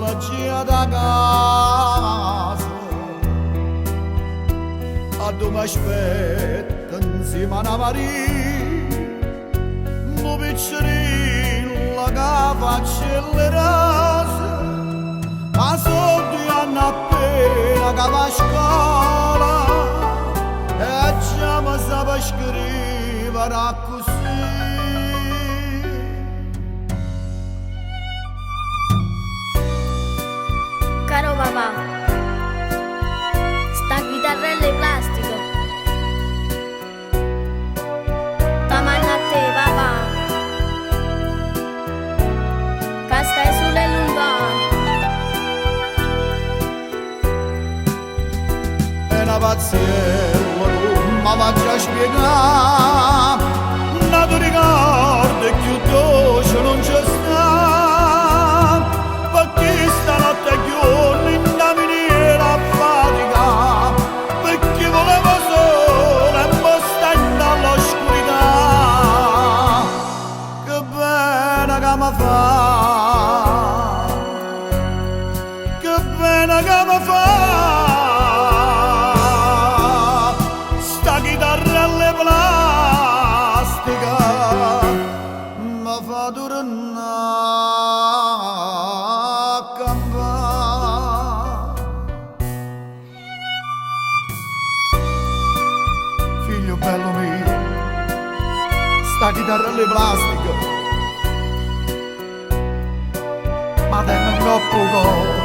nostalgia da casa Addò m'aspetta insieme a 'na Maria Nu piccerillo ca faccella 'e rosa Ma so' duje anne appena ca va a scola E già me sape scrivere accussì. Caro papà, sta chitarrella 'e plastica T' 'a manno a te, papà, ca stai sulo e luntano. È na pazziella, nun m' 'a faccio a spiegà, N'ato ricordo cchiù doce nun ce sta, Pecché stanotte e ghiuorno 'int' 'a miniera a faticà, Pecché vuleva 'o sole e mo sta 'int' all'oscurità. Che bene ca me fa, che bene ca me fa 'sta chitarrella 'e plastica me fa turnà a campà. Figlio bello mio, 'sta chitarrella 'e plastica m' 'a tengo 'ncopp' 'o core.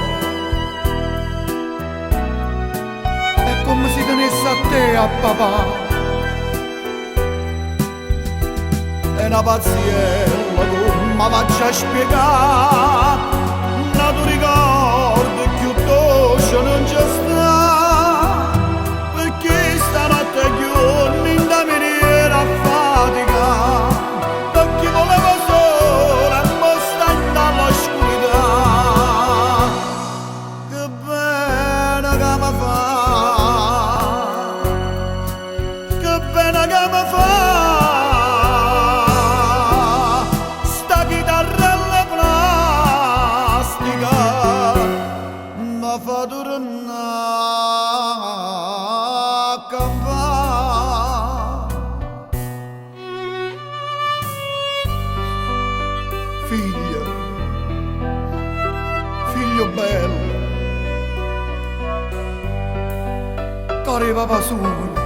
È comme si tenesse a te a papà. È na pazziella, comme 'a faccio a spiegà, N'ato ricordo cchiù doce nun ce sta, Pecché stanotte e ghiuorno 'int' 'a miniera a faticà, Pecché vuleva 'o sole e mo sta 'int' all'oscurità. Che bene ca me fa, che bene ca me fa 'sta chitarrella 'e plastica me fa turnà a campà. Figlio, figlio bello, core 'e papà sulo.